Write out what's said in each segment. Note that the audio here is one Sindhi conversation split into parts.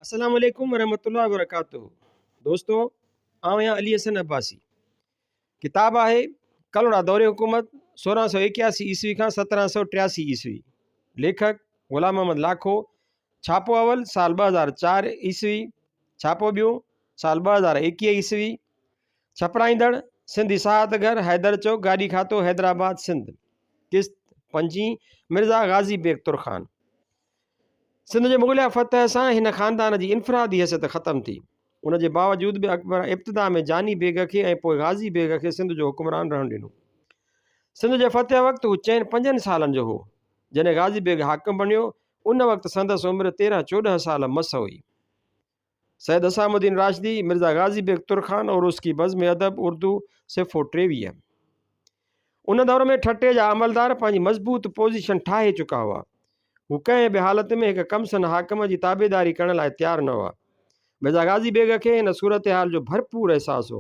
السلام عليڪم ورحمة الله وبرڪاته دوستو آئون آهيان علي حسن عباسي ڪتاب آهي ڪلهوڙا دور حڪومت 1681 عيسوي کان 1783 عيسوي ليکڪ غلام محمد لاکو ڇاپو اول سال 2004 عيسوي ڇاپو ٻيو سال 2021 عيسوي ڇپرائيندڙ سنڌي ساهت گهر حيدر چوڪ گاڏي کاتو حيدرآباد سنڌ قسط پنجين مرزا غازي بيگ ترخان سنڌ جي مغليه فتح سان هن خاندان جي انفرادي حيثيت ختم ٿي. ان جي باوجود به اڪبر ابتدا ۾ جاني بيگ کي ۽ پوء غازي بيگ کي سنڌ جو حڪمران رهڻ ڏنو. سنڌ جي فتح وقت هو چئن پنجن سالن جو هو. جڏهن غازي بيگ حاڪم بڻيو، ان وقت سندس عمر تيرهن چوڏهن سال مس هئي. سيد حسام الدين راشدي، مرزا غازي بيگ ترخان اور اس ڪي بزم ادب، اردو، صفحو 23. ان دور ۾ ٺٽي جا عملدار پنهنجي مضبوط پوزيشن ٺاهي چڪا هئا. هو ڪنهن به حالت ۾ هڪ ڪمسن حاڪم جي تابعداري ڪرڻ لاء تيار نه هئا. مرزا غازي بيگ کي ان صورتحال جو ڀرپور احساس هو.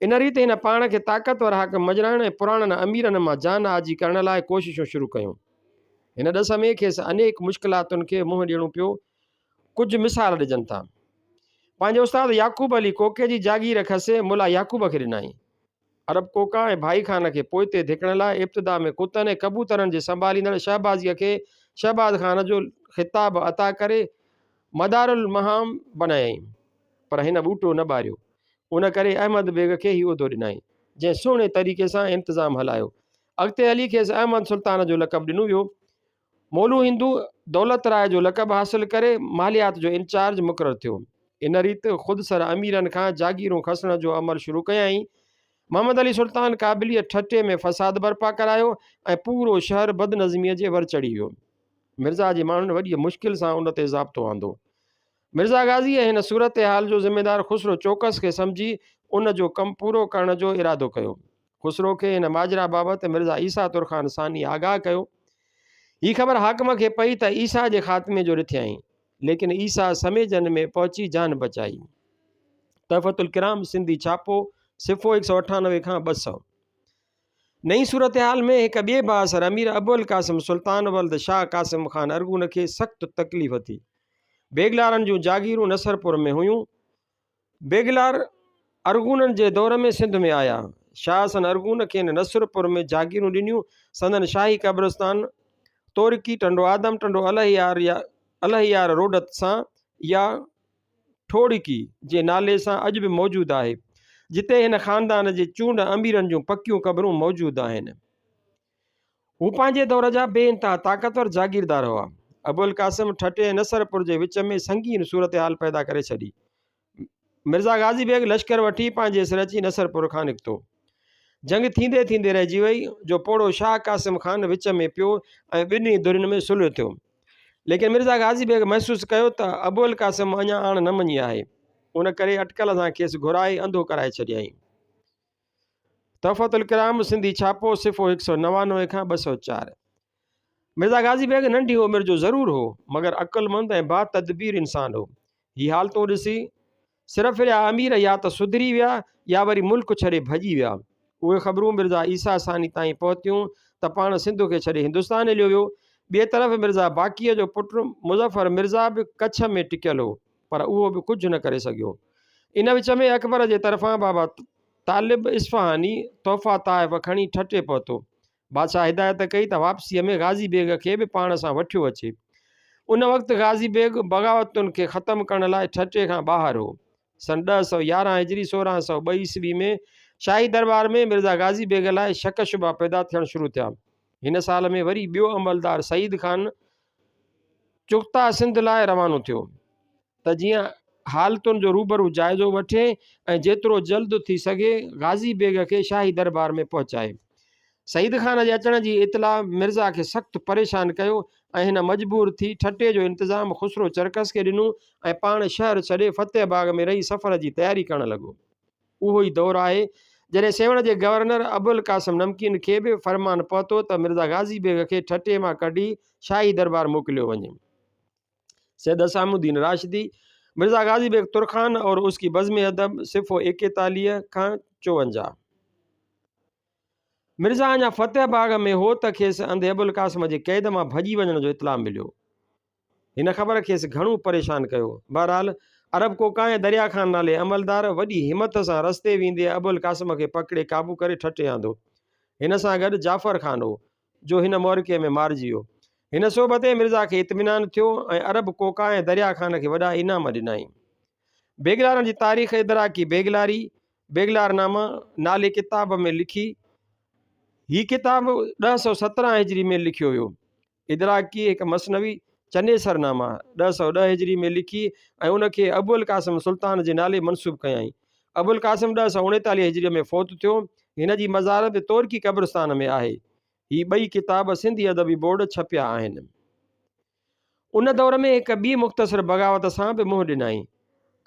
ان ريت هن پاڻ کي طاقتور حاڪم مڃرائڻ ۽ پراڻن اميرن مان جان آجي ڪرڻ لاء ڪوششون شروع ڪيون. هن ڏس ۾ کيس انيڪ مشڪلاتن کي منهن ڏيڻو پيو. ڪجهه مثال ڏجن ٿا. پنهنجي استاد يعقوب علي ڪوڪي جي جاگير کسي ملا يعقوب کي ڏنائين. عرب ڪوڪا ۽ ڀائي خان کي پوئتي ڌڪڻ لاء ابتدا ۾ ڪتن ۽ ڪبوترن جي سنڀاليندڙ شهبازيء کي شهباز خان جو خطاب عطا ڪري مدارالمهام بنايائين. پر هن ٻوٽو نه ٻاريو. ان ڪري احمد بيگ کي هي عهدو ڏنائين، جنهن سهڻي طريقي سان انتظام هلايو. اڳتي هلي کيس احمد سلطان جو لقب ڏنو ويو. مولو هندو دولت راء جو لقب حاصل ڪري ماليات جو انچارج مقرر ٿيو. ان ريت خودسر اميرن کان جاگيرون کسڻ جو عمل شروع ڪيائين. محمد علي سلطان ڪابليء ٺٽي ۾ فساد برپا ڪرايو ۽ پورو شهر بدنظميء جي ور چڙهي ويو. مرزا جي ماڻهن وڏيء مشڪل سان ان تي ضابطو آندو. مرزا غازيء هن صورتحال جو ذميدار خسرو چوڪس کي سمجهي ان جو ڪم پورو ڪرڻ جو ارادو ڪيو. خسرو کي هن ماجرا بابت مرزا عيسيٰ ترخان ثاني آگاهه ڪيو. هي خبر حاڪم کي پئي ته عيسيٰ جي خاتمي جو رٿيائين، ليڪن عيسيٰ سميجن ۾ پهچي جان بچائي. تحفة الڪرام سنڌي ڇاپو، صفحو 198 کان 200. نئين صورتحال ۾ هڪ ٻئي بااثر امير ابوالقاسم سلطان ولد شاهه قاسم خان ارغون کي سخت تڪليف ٿي. بيگلارن جون جاگيرون نصرپور ۾ هيون. بيگلار ارغونن جي دور ۾ سنڌ ۾ آيا. شاهه حسن ارغون کين نصرپور ۾ جاگيرون ڏنيون. سندن شاهي قبرستان تورڪي، ٽنڊو آدم، ٽنڊو الهيار روڊ سان يا ٺوڙڪي جي نالي سان اڄ به موجود آهي، جتي هن خاندان جي چونڊ اميرن جون پڪيون قبرون موجود آهن. هو پنهنجي دور جا بي انتها طاقتور جاگيردار هئا. ابوالقاسم ٺٽي ۽ نصرپور جي وچ ۾ سنگين صورتحال پيدا ڪري ڇڏي. مرزا غازي بيگ لشڪر وٺي پنهنجي سر اچي نصرپور کان نڪتو. جنگ ٿيندي ٿيندي رهجي وئي، جو پوڙهو شاهه قاسم خان وچ ۾ پيو ۽ ٻنهي ڌرين ۾ صلح ٿيو. ليڪن مرزا غازي بيگ محسوس ڪيو ته ابوالقاسم اڃا آڻ نه مڃي آهي، ان ڪري اٽڪل سان کيس گهرائي انڌو ڪرائي ڇڏيائين. تحفة الڪرام سنڌي ڇاپو صفحو 199 کان 204. مرزا غازي بيگ ننڍي عمر جو ضرور هو، مگر عقلمند ۽ باتدبير انسان هو. هي حالتون ڏسي سر ڦريا امير يا ته سڌري ويا يا وري ملڪ ڇڏي ڀڄي ويا. اهي خبرون مرزا عيسيٰ ثاني تائين پهتيون ته پاڻ سنڌ کي ڇڏي هندستان هليو ويو. ٻئي طرف مرزا باقيء جو پٽ مظفر مرزا به ڪڇ ۾ ٽڪيل هو. پر اهو به ڪجهه نه ڪري سگهيو. ان وچ ۾ اڪبر جي طرفان بابا طالب اصفهاني تحفه تحائف کڻي ٺٽي پهتو. بادشاهه هدايت ڪئي ته واپسيء ۾ غازي بيگ کي به پاڻ سان وٺيو اچي. ان وقت غازي بيگ بغاوتن کي ختم ڪرڻ لاء ٺٽي کان ٻاهر هو. سن 1011 هجري 1602 عيسوي ۾ شاهي درٻار ۾ مرزا غازي بيگ لاء شڪ شبها پيدا ٿيڻ شروع ٿيا. هن سال ۾ وري ٻيو عملدار سعيد خان چغتا سنڌ لاء روانو ٿيو ته جيئن حالتن جو روبرو جائزو وٺي ۽ جيترو جلد ٿي سگهي غازي بيگ کي شاهي دربار ۾ پهچائي. سعيد خان جي اچڻ جي اطلاع مرزا کي سخت پريشان ڪيو ۽ هن مجبور ٿي ٺٽي جو انتظام خسرو چرڪس کي ڏنو ۽ پاڻ شهر ڇڏي فتح باغ ۾ رهي سفر جي تياري ڪرڻ لڳو. اهو ئي دور آهي، جڏهن سيوهڻ جي گورنر ابوالقاسم نمڪين کي به فرمان پهتو ته مرزا غازي بيگ کي ٺٽي مان ڪڍي شاهي دربار موڪليو وڃي. سيد حسام الدين راشدي، مرزا غازي بيگ ترخان اور اس ڪي بزم ادب، صفحو 41 کان 54. مرزا اڃا فتح باغ ۾ هو ته کيس انڌي ابوالقاسم جي قيد مان ڀڄي وڃڻ جو اطلاع مليو. هن خبر کيس گهڻو پريشان ڪيو. بهرحال، عرب ڪوڪا ۽ دريا خان نالي عملدار وڏي همٿ سان رستي ويندي ابوالقاسم کي پڪڙي قابو ڪري ٺٽي آندو. هن سان گڏ جعفر خان هو، جو هن معرڪي ۾ مارجي ويو. هن سوڀ تي مرزا کي اطمينان ٿيو ۽ عرب ڪوڪا ۽ دريا خان کي وڏا انعام ڏنائين. بيگلارن جي تاريخ ادراڪي بيگلاري، بيگلارنامه، نالي ڪتاب ۾ لکي. هي ڪتاب 1017 هجري ۾ لکيو ويو. ادراڪي هڪ مثنوي چنيسر نامه 1010 هجري ۾ لکي ۽ ان کي ابوالقاسم سلطان جي نالي منسوب ڪيائين. ابوالقاسم 1039 هجريء ۾ فوت ٿيو. هن جي مزار به تورڪي قبرستان ۾ آهي. هي ٻئي ڪتاب سنڌي ادبي بورڊ ڇپيا آهن. ان دور ۾ هڪ ٻي مختصر بغاوت سان به منهن ڏنائين.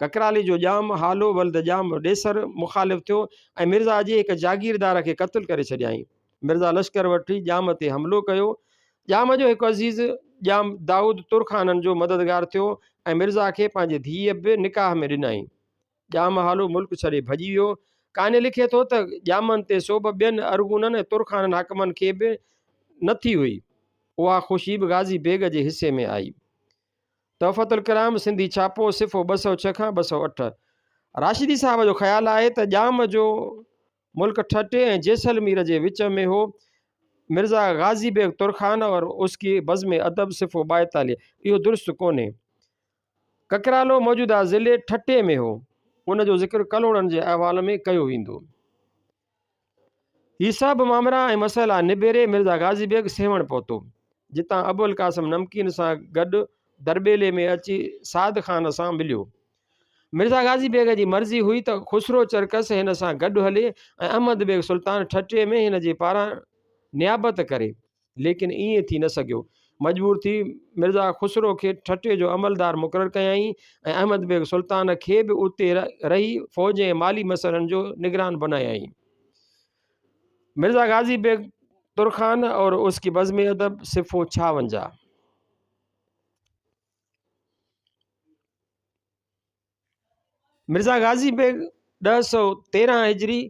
ڪڪرالي جو ڄام هالو ولد ڄام ڏيسر مخالف ٿيو ۽ مرزا جي هڪ جاگيردار کي قتل ڪري ڇڏيائين. مرزا لشڪر وٺي ڄام تي حملو ڪيو. ڄام جو هڪ عزيز ڄام دائود ترخانن جو مددگار ٿيو ۽ مرزا کي پنهنجي ڌيء به نڪاح ۾ ڏنائين. ڄام هالو ملڪ ڇڏي ڀڄي ويو. قانع لکي ٿو ته ڄامن تي سوڀ ٻين ارغونن ۽ ترخانن حاڪمن کي به نه ٿي هئي. اها خوشي به غازي بيگ جي حصي ۾ آئي. تحفة الڪرام، سنڌي ڇاپو، صفحو 206 کان 208. راشدي صاحب جو خيال آهي ته ڄام جو ملڪ ٺٽي ۽ جيسلمير جي وچ ۾ هو. مرزا غازي بيگ ترخان اور اس ڪي بزم ادب، صفحو 42. اهو درست ڪونهي. ڪڪرالو موجوده ضلعي ٺٽي ۾ هو. ان جو ذڪر ڪلهوڙن جي احوال ۾ ڪيو ويندو. هي سڀ مامرا ۽ مسئلا نبيري مرزا غازي بيگ سيوهڻ پهتو، جتان ابوالقاسم نمڪين سان گڏ درٻيلي ۾ اچي سعد خان سان مليو. مرزا غازي بيگ جي مرضي هئي ته خسرو چرڪس هن سان گڏ هلي ۽ احمد بيگ سلطان ٺٽي ۾ هن جي پاران نيابت ڪري. ليڪن ائين ٿي نه سگهيو. مجبور ٿي مرزا خسرو کي ٺٽي جو عملدار مقرر ڪيائين ۽ احمد بيگ سلطان کي به اتي رهي فوج ۽ مالي مسئلن جو نگران بنايائين. مرزا غازي بيگ ترخان اور اس ڪي بزم ادب، صفحو 56. مرزا غازي بيگ 1013 هجري،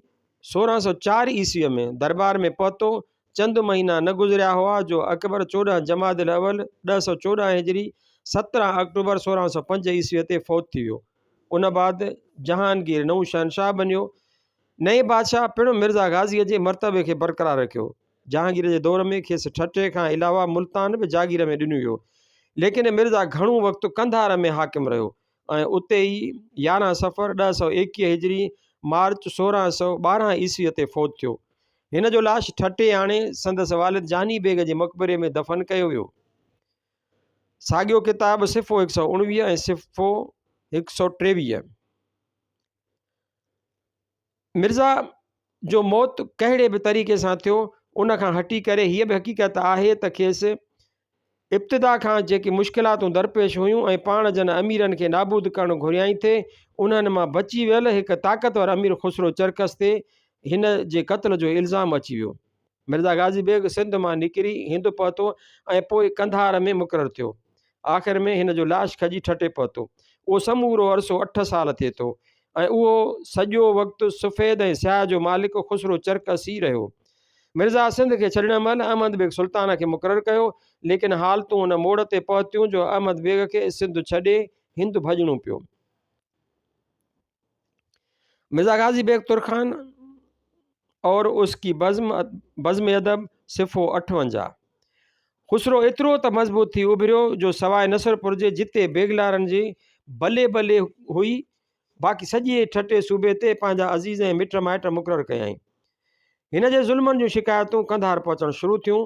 1604 عيسويء ۾ درٻار ۾ پهتو. چند مهينا نه گذريا هئا جو اڪبر 14 جمادي الاول 1014 هجري، 17 آڪٽوبر 1605 عيسويء تي فوت ٿي ويو. ان بعد جهانگير نئون شهنشاهه بنيو. نئين بادشاهه پڻ مرزا غازيء جي مرتبي کي برقرار رکيو. جهانگير جي دور ۾ کيس ٺٽي کان علاوه ملتان به جاگير ۾ ڏنو ويو. ليڪن مرزا گهڻو وقت قنڌار ۾ حاڪم رهيو ۽ اتي ئي 11 صفر 1021 هجري، مارچ 1612 عيسويء تي فوت ٿيو. هن جو لاش ٺٽي آڻي سندس والد جاني بيگ جي مقبري ۾ دفن ڪيو ويو. ساڳيو ڪتاب صفحو 119 ۽ صفحو 123. مرزا جو موت ڪهڙي به طريقي سان ٿيو، ان کان هٽي ڪري هيء به حقيقت آهي ته کيس ابتدا کان جيڪي مشڪلاتون درپيش هيون ۽ پاڻ جن اميرن کي نابود ڪرڻ گهريائين ٿي، انهن مان بچي ويل هڪ طاقتور امير خسرو چرڪس تي هن جي قتل جو الزام اچي ويو. مرزا غازي بيگ سنڌ مان نڪري هند پهتو ۽ پوء قنڌار ۾ مقرر ٿيو. آخر ۾ هن جو لاش کڄي ٺٽي پهتو. اهو سمورو عرصو اٺ سال ٿئي ٿو ۽ اهو سڄو وقت سفيد ۽ سياهه جو مالڪ خسرو چرڪس ئي رهيو. مرزا سنڌ کي ڇڏڻ مهل احمد بيگ سلطان کي مقرر ڪيو، ليڪن حالتون ان موڙ تي پهتيون جو احمد بيگ کي سنڌ ڇڏي هند ڀڄڻو پيو. مرزا غازي بيگ ترخان اور اس ڪي بزم بزم ادب صفحو 58. خسرو ايترو ته مضبوط ٿي اڀريو جو سواء نصرپور جي جتي بيگلارن جي بلي بلي هئي باقي سڄي ٺٽي صوبي تي پنهنجا عزيز ۽ مٽ مائٽ مقرر ڪيائين. هن جي ظلمن جون شڪايتون قنڌار پهچڻ شروع ٿيون.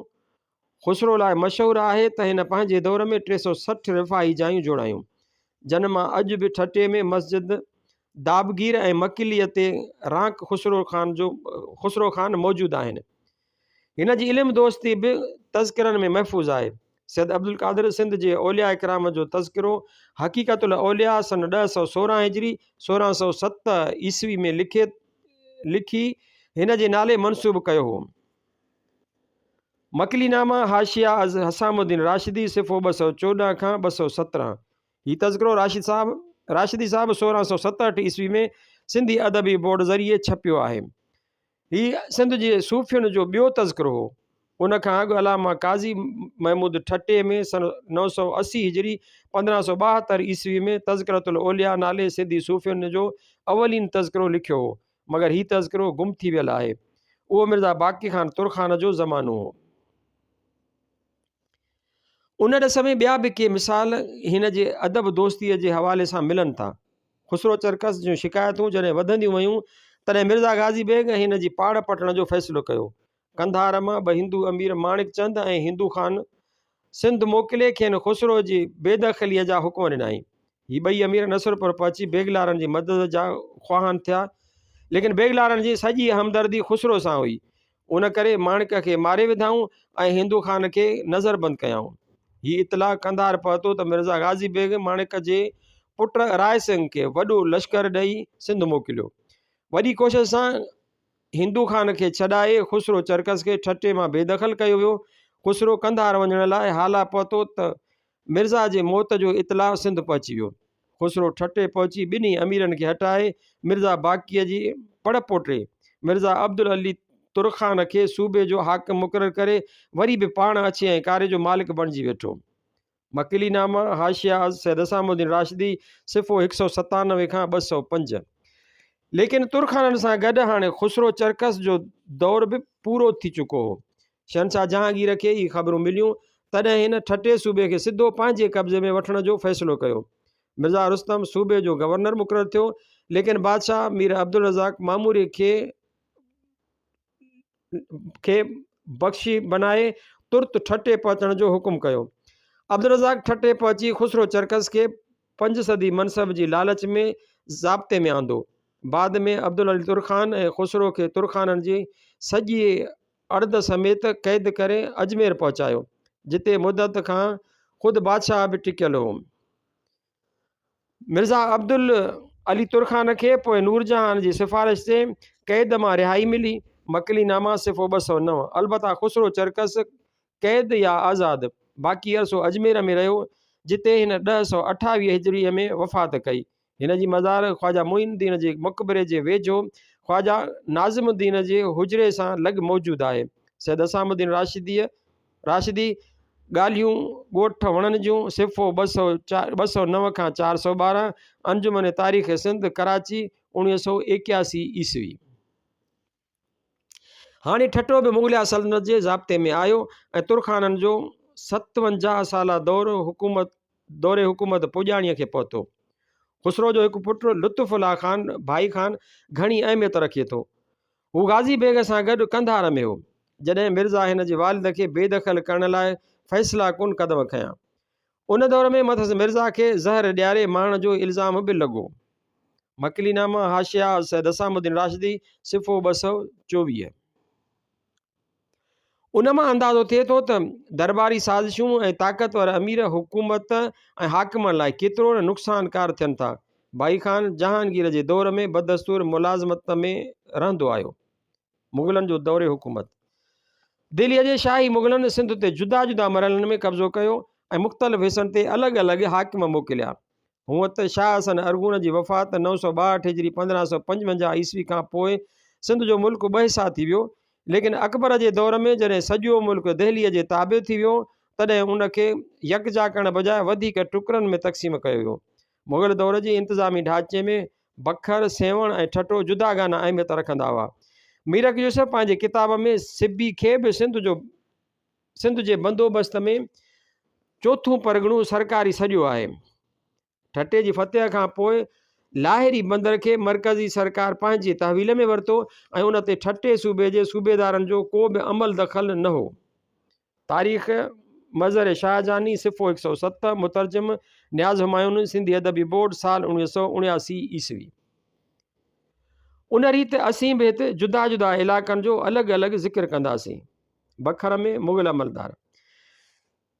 خسرو لاء مشهور آهي ته هن پنهنجي دور ۾ 360 رفاهي جايون جوڙايون، جن مان اڄ به ٺٽي ۾ مسجد دابگير ۽ مڪليء تي رانڪ خسرو خان جو خسرو خان موجود آهن. هن جي علم دوستي به تذڪرن ۾ محفوظ آهي. سيد عبدالقادر سنڌ جي اولياء ڪرام جو تذڪرو حقيقت الاولياء سن 1016 هجري، 1607 عيسوي ۾ لکي لکي هن جي نالي منسوب ڪيو هو. مڪلي نامه، حاشيه از حسام الدين راشدي، صفحو 214 کان 217. هي تذڪرو راشد صاحب راشدي صاحب 1667 عيسوي ۾ سنڌي ادبي بورڊ ذريعي ڇپيو آهي. هي سنڌ جي صوفين جو ٻيو تذڪرو هو. ان کان اڳ علامه قاضي محمود ٺٽي ۾ سن 980 هجري، 1572 عيسوي ۾ تذڪرة الاولياء نالي سنڌي صوفين جو اولين تذڪرو لکيو هو، مگر هي تذڪرو گم ٿي ويل آهي. اهو مرزا باقي خان ترخان جو زمانو هو. ان ڏس ۾ ٻيا به ڪي مثال هن جي ادب دوستيء جي حوالي سان ملن ٿا. خسرو چرڪس جون شڪايتون جڏهن وڌنديون ويون، تڏهن مرزا غازي بيگ هن جي پاڙ پٽڻ جو فيصلو ڪيو. قنڌار مان ٻه هندو امير ماڻڪ چند ۽ هندو خان سنڌ موڪلي کين خسرو جي بيدخليء جا حڪم ڏنائين. هي ٻئي امير نصرپور پهچي بيگلارن جي مدد جا خواهان ٿيا، ليڪن بيگلارن جي سڄي همدردي خسرو سان هئي، ان ڪري ماڻڪ کي ماري وڌائون ۽ هندو خان کي نظربند ڪيائون. هي اطلاع قنڌار پهتو ته مرزا غازي بيگ ماڻڪ جي پٽ راء سنگهه کي وڏو لشڪر ڏئي سنڌ موڪليو. وڏي ڪوشش سان هندو خان کي ڇڏائي خسرو چرڪس کي ٺٽي مان بيدخل ڪيو ويو. خسرو قنڌار وڃڻ لاء هالا پهتو ته مرزا جي موت جو اطلاع سنڌ پهچي ويو. خسرو ٺٽي پهچي ٻنهي اميرن کي هٽائي مرزا باقيء جي پڙ پوٽي مرزا عبدالعلي ترخان کي صوبي جو حاڪم مقرر ڪري وري به پاڻ اڇي ۽ ڪاري جو مالڪ بڻجي ويٺو. مڪلي نامه، حاشيه از سيد حسام الدين راشدي، صفحو 197 کان 205. ليڪن ترخانن سان گڏ هاڻي خسرو چرڪس جو دور به پورو ٿي چڪو هو. شهنشاهه جهانگير کي اهي خبرون مليون، تڏهن هن ٺٽي صوبي کي سڌو پنهنجي قبضي ۾ وٺڻ جو فيصلو ڪيو. مرزا رستم صوبي جو گورنر مقرر ٿيو، ليڪن بادشاهه مير عبدالرزاق معموري کي کي بخشي بنائي ترت ٺٽي پهچڻ جو حڪم ڪيو. عبدالرزاق ٺٽي پهچي خسرو چرڪس کي پنج صدي منصب جي لالچ ۾ ضابطي ۾ آندو. بعد ۾ عبدالعلي ترخان ۽ خسرو کي ترخانن جي سڄي اڙد سميت قيد ڪري اجمير پهچايو، جتي مدت کان خود بادشاهه به ٽڪيل هو. مرزا عبدالعلي ترخان کي پوء نورجهان جي سفارش تي قيد مان رهائي ملي، مڪلي نامه صفحو 209. البته خسرو چرڪس قيد يا آزاد باقي عرصو اجمير ۾ رهيو، جتي هن 1028 هجريء ۾ وفات ڪئي. هن جي مزار خواجه معين الدين جي مقبري جي ويجهو خواجه ناظم الدين جي حجري سان لڳ موجود آهي. سيد حسام الدين راشديء راشدي، ڳالهيون ڳوٺ وڻن جون، صفحو 209 کان 412، انجمن تاريخ سنڌ، ڪراچي، 1981 عيسوي. هاڻي ٺٽو به مغليه سلطنت جي ضابطي ۾ آيو ۽ ترخانن جو 57 سالا دور حڪومت دور حڪومت پڄاڻيء کي پهتو. خسرو جو هڪ پٽ لطف الله خان ڀائي خان گهڻي اهميت رکي ٿو. هو غازي بيگ سان گڏ قنڌار ۾ هو، جڏهن مرزا هن جي والد کي بي دخل ڪرڻ لاء فيصله ڪن قدم کنيا. ان دور ۾ مٿس مرزا کي زهر ڏياري مارڻ جو الزام به لڳو. مڪلي نامه، حاشيه، سيد حسام الدين راشدي، صفحو 224. ان مان اندازو ٿئي ٿو ته درٻاري سازشون ۽ طاقتور امير حڪومت ۽ حاڪمن لاء ڪيترو نه نقصانڪار ٿين ٿا. ڀائي خان جهانگير جي دور ۾ بدستور ملازمت ۾ رهندو آيو. مغلن جو دور حڪومت. دهليء جي شاهي مغلن سنڌ تي جدا جدا مرحلن ۾ قبضو ڪيو ۽ مختلف حصن تي الڳ الڳ حاڪم موڪليا. هونء ته شاهه حسن ارغون جي وفات 962 هجري 1555 عيسوي کان پوء سنڌ جو ملڪ ٻه حصا ٿي ويو، ليڪن اڪبر جي دور ۾ جڏهن سڄو ملڪ دهليء جي تابع ٿي ويو، تڏهن ان کي يڪجا ڪرڻ بجاء وڌيڪ ٽڪرن ۾ تقسيم ڪيو ويو. مغل دور جي انتظامي ڍانچي ۾ بکر، سيوهڻ ۽ ٺٽو جداگانه اهميت رکندا هئا. ميرڪ يوسف پنهنجي ڪتاب ۾ سبي کي به سنڌ جو سنڌ جي بندوبست ۾ چوٿون پرڳڻو سرڪاري سڏيو آهي. ٺٽي جي فتح کان پوء لاهري بندر کي مرڪزي سرڪار پنهنجي تحويل ۾ ورتو ۽ ان تي ٺٽي صوبي جي صوبيدارن جو ڪو به عمل دخل نه هو. تاريخ مظهر شاهجهاني، صفحو 107، مترجم، نياز همايوني، سنڌي ادبي بورڊ، سال 1979 عيسوي. ان ريت اسين به هت جدا جدا علائقن جو الڳ الڳ ذڪر ڪنداسين. بکر ۾ مغل عملدار.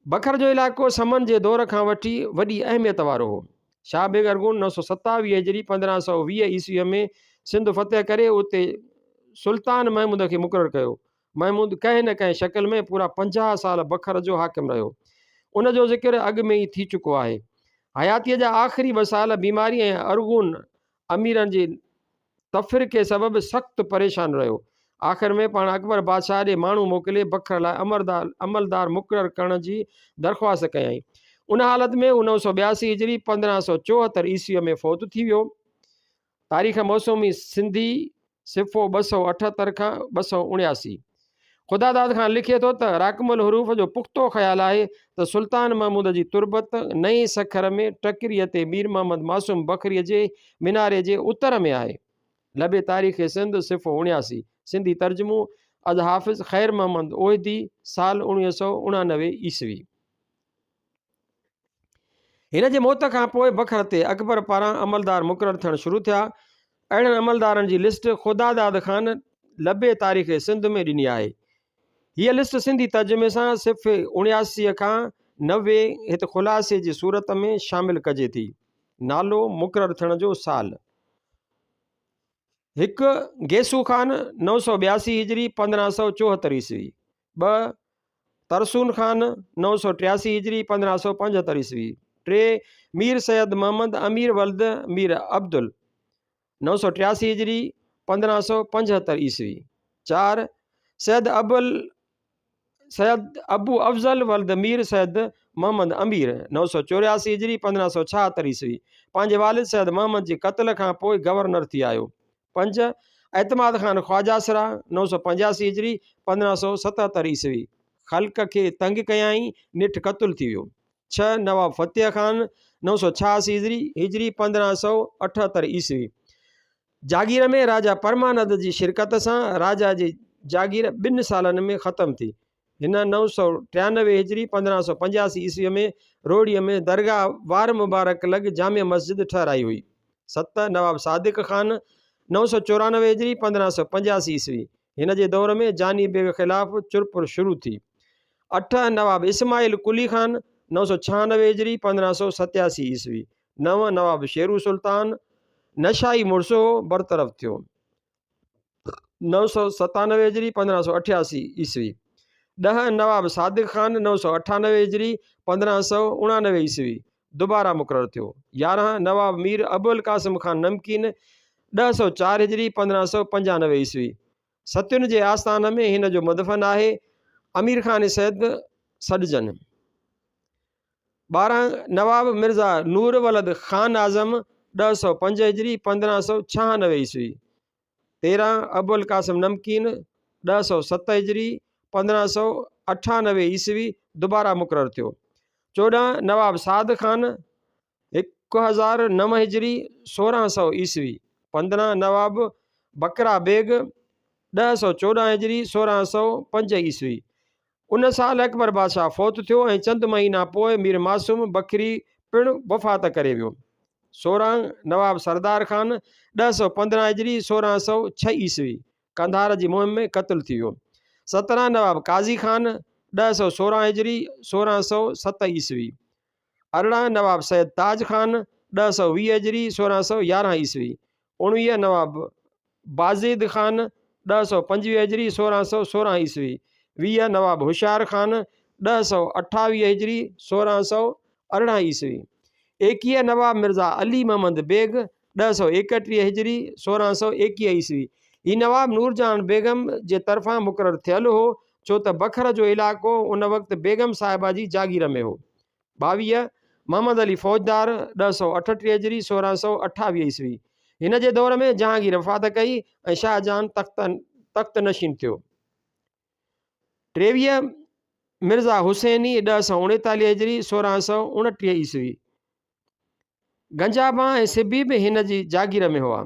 بکر جو علائقو سمن جي دور کان وٺي وڏي اهميت وارو هو. شاهه بيگ ارغون 927 هجري 1520 عيسويء ۾ سنڌ فتح ڪري اتي سلطان محمود کي مقرر ڪيو. محمود ڪنهن نه ڪنهن شڪل ۾ پورا 50 سال بکر جو حاڪم رهيو. ان جو ذڪر اڳ ۾ ئي ٿي چڪو آهي. حياتيء جا آخري ٻه سال بيماري ۽ ارغون اميرن جي تفرقي سبب سخت پريشان رهيو. آخر ۾ پاڻ اڪبر بادشاهه ڏي ماڻهو موڪلي بکر لاء عملدار مقرر ڪرڻ جي درخواست ڪيائين. ان حالت ۾ هو 982 هجري 1574 عيسويء ۾ فوت ٿي ويو. تاريخ موسومي سنڌي صفحو 278 کان 279. خداداد خان لکي ٿو ته راقم الحروف جو پختو خيال آهي ته سلطان محمود جي تربت نئين سکر ۾ ٽڪريء تي مير محمد معصوم بکريء جي مناري جي اتر ۾ آهي. لب تاريخ سنڌ، صفحو 79، سنڌي ترجمو، از حافظ خير محمد اوحدي، سال 1989 عيسوي. هن جي موت کان پوء بکر تي اڪبر پاران عملدار مقرر ٿيڻ شروع ٿيا. اهڙن عملدارن جي لسٽ خداداد خان لب تاريخ سنڌ ۾ ڏني آهي. هيء لسٽ سنڌي ترجمي سان صفحي 79 کان 90 هت خلاصي جي صورت ۾ شامل ڪجي ٿي. نالو، مقرر ٿيڻ جو سال. هڪ، گيسو خان، 982 هجري، 1574 عيسوي. ٻه، ترسون خان، 983 هجري، 1575 عيسوي. ٽي، مير سيد محمد امير ولد مير عبدل، 983 هجري، 1575 عيسوي. چار، سيد ابل سيد ابو افضل ولد مير سيد محمد امير، 984 هجري، 1576 عيسوي، پنهنجي والد سيد محمد جي قتل کان پوء گورنر ٿي آيو. پنج، اعتماد خان خواجه سرا، 985 هجري، 1577 عيسوي، خلق کي تنگ ڪيائين، نيٺ قتل ٿي ويو. ڇهه، نواب فتح خان، 986 هجري، هجري 1578 عيسوي، جاگير ۾ راجا پرمانند جي شرڪت سان راجا جي جاگير ٻن سالن ۾ ختم ٿي. هن 993 هجري 1585 عيسويء ۾ روهڙيء ۾ درگاهه وار مبارڪ لڳ جامع مسجد ٺهرائي هئي. ست، نواب صادق خان، 994 هجري 1585 عيسوي، هن جي دور ۾ جاني بيگ خلاف چرپر شروع ٿي. اٺ، نواب اسماعيل قلي خان، 996 هجري 1587 عيسوي، نو، نواب شيرو سلطان، نشائي مڙس هو، برطرف ٿيو. 997 هجري، 1588 عيسوي. ڏهه، نواب صادق خان، 998 هجري، 1589 عيسوي، دوباره مقرر ٿيو. 11، نواب مير ابوالقاسم خان نمڪين، 1004 هجري، 1595 عيسوي. ستين جي آستان ۾ هن جو مدفن آهي. امير خان سيد سڏجن. 12، نواب مرزا نور ولد خان اعظم، 1005 هجري، 1596 عيسوي. 13، ابوالقاسم نمڪين، 1007 هجري، 1598 عيسوي، دوباره مقرر ٿيو. 14، نواب سعد خان، 1009 هجري، 1600 عيسوي. 15، نواب بڪرا بيگ، 1014 هجري، 1605 عيسوي. ان سال اڪبر بادشاهه فوت ٿيو ۽ چند مهينا پوء مير معصوم بکري پڻ وفات ڪري ويو. 16 نواب سردار خان، 1015 هجري، 1606 عيسوي، قنڌار جي مهم ۾ قتل ٿي ويو. 17 نواب قاضي خان، 1016 هجري، 1607 عيسوي. 18 نواب سيد تاج خان، 1020 هجري، 1611 عيسوي. 19 نواب بازيد خان، 1025 هجري، 1616 عيسوي. 20 نواب هوشيار خان، 1028 هجري، 1618 عيسوي. 21 نواب مرزا علي محمد بيگ، 1031 هجري، 1621 عيسوي. هي نواب نورجهان بيگم جي طرفان مقرر ٿيل هو، ڇو ته بکر جو علائقو ان وقت بيگم صاحبه جي جاگير ۾ هو. 22، محمد علي فوجدار، 1038 هجري، 1628 عيسوي. هن جي دور ۾ جهانگير وفات ڪئي ۽ شاهجهان تخت نشين ٿيو. 23، مرزا حسيني، 1039 هجري، 1629 عيسوي. گنجابان ۽ سبي به هن جي جاگير ۾ هئا.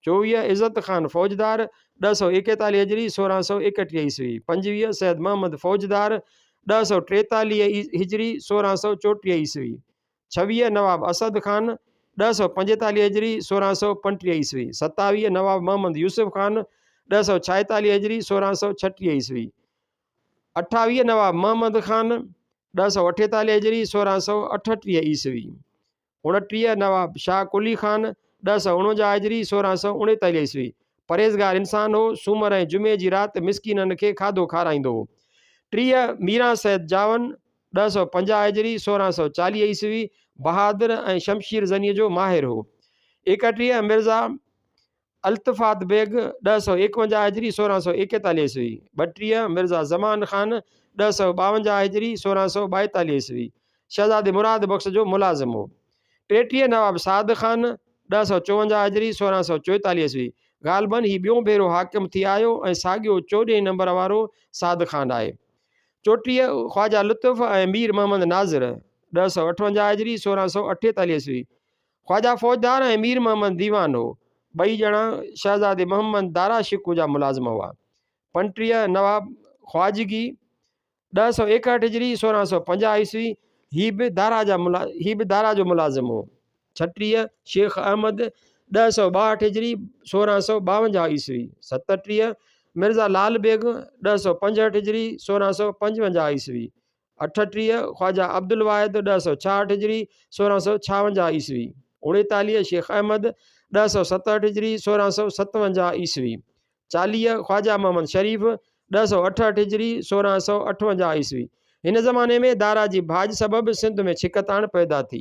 24، عزت خان فوجدار، 1041 هجري، 1631 عيسوي. 25، سيد محمد فوجدار، 1043 هجري، 1634 عيسوي. 26، نواب اسد خان، 1045 هجري، 1635 عيسوي. 27، نواب محمد يوسف خان، 1046 هجري، 1636 عيسوي. 28، نواب محمد خان، 1048 هجري، 1638 عيسوي. 29، نواب شاهه قلي خان، 1049 هجري، 1639 عيسوي. پرهيزگار انسان هو، سومر ۽ جمعي جي رات مسڪينن کي کاڌو کارائيندو هو. 30، ميران سيد جاون، 1050 هجري، 1640 عيسوي، بهادر ۽ شمشير زنيء جو ماهر هو. 31، مرزا التفات بيگ، 1051 هجري، 1641 عيسوي. 32، مرزا زمان خان، 1052 هجري، 1642 عيسوي، شهزادي مراد بخش جو ملازم هو. 33، نواب سعد خان، 1054 هجري، 1644 عيسوي، غالباً هي ٻيون ڀيرو حاڪم ٿي آيو ۽ ساڳيو چوڏهين نمبر وارو سعد خان آهي. 34، خواجه لطف ۽ مير محمد ناظر، 1058 هجري، 1648 عيسوي، خواجه فوجدار ۽ مير محمد ديوان هو. ٻئي ڄڻا شهزادي محمد دارا شڪوه جا ملازم هئا. 35، نواب خواجگي، 1061 هجري، 1650 عيسوي، هي به دارا جا هي به دارا جو ملازم هو. 36، شيخ احمد، 1062 هجري، 1652 عيسوي. 37، مرزا لال بيگ، 1065 هجري، 1655 عيسوي. 38، خواجه عبدالواحد، 1066 هجري، 1656 عيسوي. 39، شيخ احمد، 1067 هجري، 1657 عيسوي. 40، خواجه محمد شريف، 1068 هجري، 1658 عيسوي. هن زماني ۾ دارا جي ڀاڄ سبب سنڌ ۾ ڇڪتاڻ پيدا ٿي.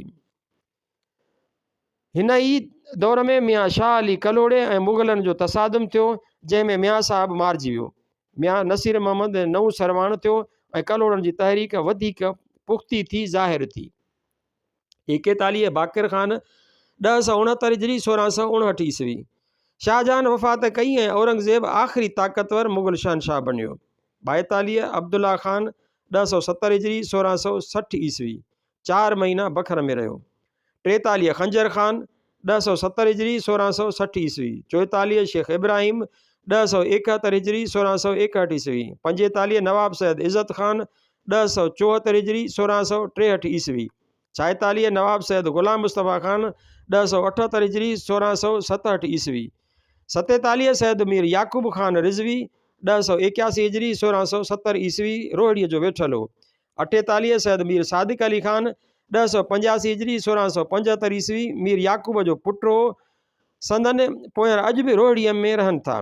هن ئي دور ۾ ميان شاهه علي ڪلهوڙي ۽ مغلن جو تصادم ٿيو، جنهن ۾ ميان صاحب مارجي ويو. ميان نصير محمد نئون سرواڻ ٿيو ۽ ڪلهوڙن جي تحريڪ وڌيڪ پختي ٿي ظاهر ٿي. 41 باقر خان، 1069 هجري، 1659 عيسوي، شاهجهان وفات ڪئي ۽ اورنگزيب آخري طاقتور مغل شهنشاهه بنيو. 42 عبدالله خان، 1070 هجري، 1660 عيسوي، چار مهينا بکر ۾ رهيو. 43 خنجر خان، 1070 هجري، 1660 عيسوي. 44 شيخ ابراهيم، 1071 هجري، 1661 عيسوي. 45 نواب سيد عزت خان، 1074 هجري، 1663 عيسوي. 46 نواب سيد غلام مصطفيٰ خان، 1078 هجري، 1667 عيسوي. 47 سيد مير يعقوب خان رضوي، 1081 هجري، 1670 عيسوي، روهڙيء جو ويٺل هو. 48 سيد مير صادق علي خان، 1085 هجري، 1675 عيسوي، مير يعقوب جو پٽ هو. سندن پوئينر اڄ به روهڙيء ۾ رهن ٿا.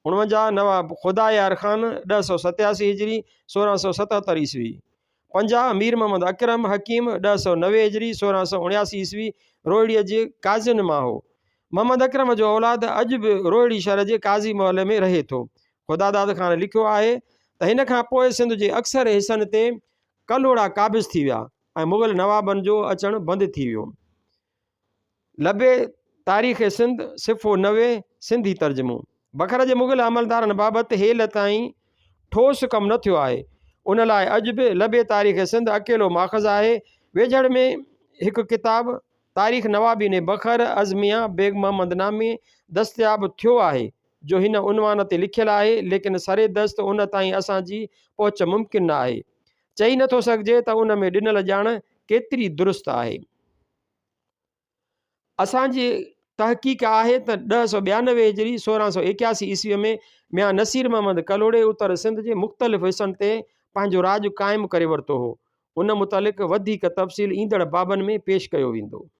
49 نواب خدا يار خان، 1087 هجري، 1677 عيسوي. 50 مير محمد اڪرم حڪيم، 1090 هجري، 1679 عيسوي، روهڙيء جي قاضين مان هو. محمد اڪرم جو اولاد اڄ به روهڙي شهر جي قاضي محلي ۾ رهي ٿو. خداداد خان لکيو آهي ته هن کان پوء سنڌ جي اڪثر حصن تي ڪلهوڙا قابض ٿي ويا ۽ مغل نوابن جو اچڻ بند ٿي ويو. لبي تاريخ سنڌ، صفحو 90، سنڌي ترجمو. بکر جي مغل عملدارن بابت هيل تائين ٺوس ڪم نه ٿيو آهي. ان لاء اڄ به لبي تاريخ سنڌ اڪيلو ماخذ آهي. ويجهڙ ۾ هڪ ڪتاب تاريخ نوابين بکر از ميان بيگ محمد نامي دستياب ٿيو آهي، جو هن عنوان تي لکيل آهي، ليڪن سر دست ان تائين اسان جي پهچ ممڪن نه آهي. چئي نه ٿو سگهجي ته ان ۾ ڏنل ڄاڻ ڪيتري درست آهي. اسان جي تحقيق آهي ته 1092 هجري، 1681 عيسويء ۾ ميان نصير محمد ڪلهوڙي اتر سنڌ جي مختلف حصن تي پنهنجو راڄ قائم ڪري ورتو هو. ان متعلق وڌيڪ تفصيل ايندڙ بابن ۾ پيش ڪيو ويندو.